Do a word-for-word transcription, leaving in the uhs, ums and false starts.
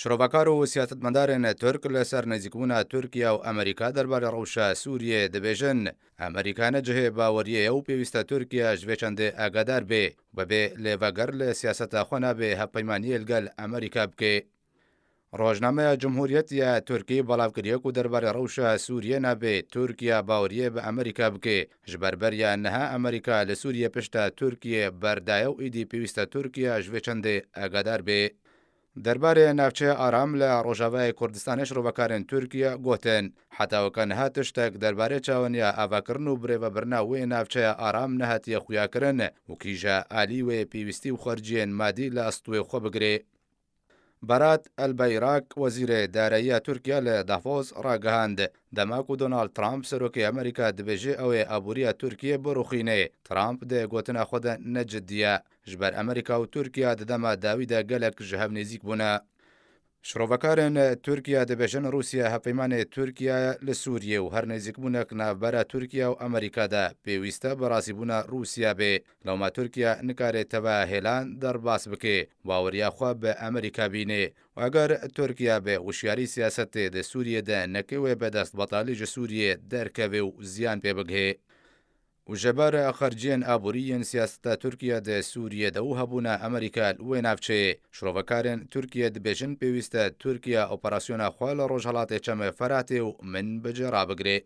Şirovekar û siyasetmedarên Tirk li ser nêzîkbûna Tirkiye û Amerîka derbarê rewşa Sûriyê dibêjin, Amerîka ne cihê baweriyê ye û pêwîst e Tirkiye ji vê çendê agadar bê, webê lêveger li siyaseta xwe nabê hevpeymaniyê li gel Amerîka bike. Rojnameya Cumhuriyet ya Tirkî belav kiriye ku derbarê rewşa Sûriyê nabê Tirkiye baweriyê bi Amerîka bike. Ji ber beriya niha Amerîka li Sûriyê pişta Tirkiyê berdaye û êdî pêwîst e Tirkiye ji vê çendê agadar bê. Derbarê navçeya Aram li Rojavayê Kurdistanê şirovekarên Tirkiye gotin, heta weke niha tiştek derbarê çawaniya avakirin û birêvebirina wê navçeya Aram nehatiye xuyakirin û kîja alî wê pêwîstî û xerciyên madî li estwê xwe bigirê. Berat Elbeyrak, wezîrê dareyiya Tirkiye li Davos ragihand, dema ku Donald Trump, serokê Amerîka, dibêje ew ê aboriya Tirkiye biruxîne, Trump di gotina xwe de ne cidî ye. Ji ber Amerîka û Tirkiye di dema dawî de gelek ji hev nêzîk bûne. Şirovekarên Tirkiye dibêjin Rûsya hevpeymanê Tirkiye ye li Sûriyê û her nêzîkbûnek navbera Tirkiye û Amerîka de pêwîst e bi razîbûna Rûsya bê. Lewma Tirkiye nikare teva hêlan derbas bike, baweriya xwe bi Amerîka bîne. Eger Tirkiye bi wişyarî siyasetê di Sûriyê de neke, wê bi destbetalî ji Sûriyê derkeve û ziyan pê bigihê. Û ji ber xerciyên aborî yên siyaseta Tirkiye di Sûriyê de û hebûna Amerîka li wê navçeyê, şirovekarên Tirkiye dibêjin pêwîst e Tirkiye operasyona xwe li rojhelatê Çemê Feratê û Minbicê rabigire.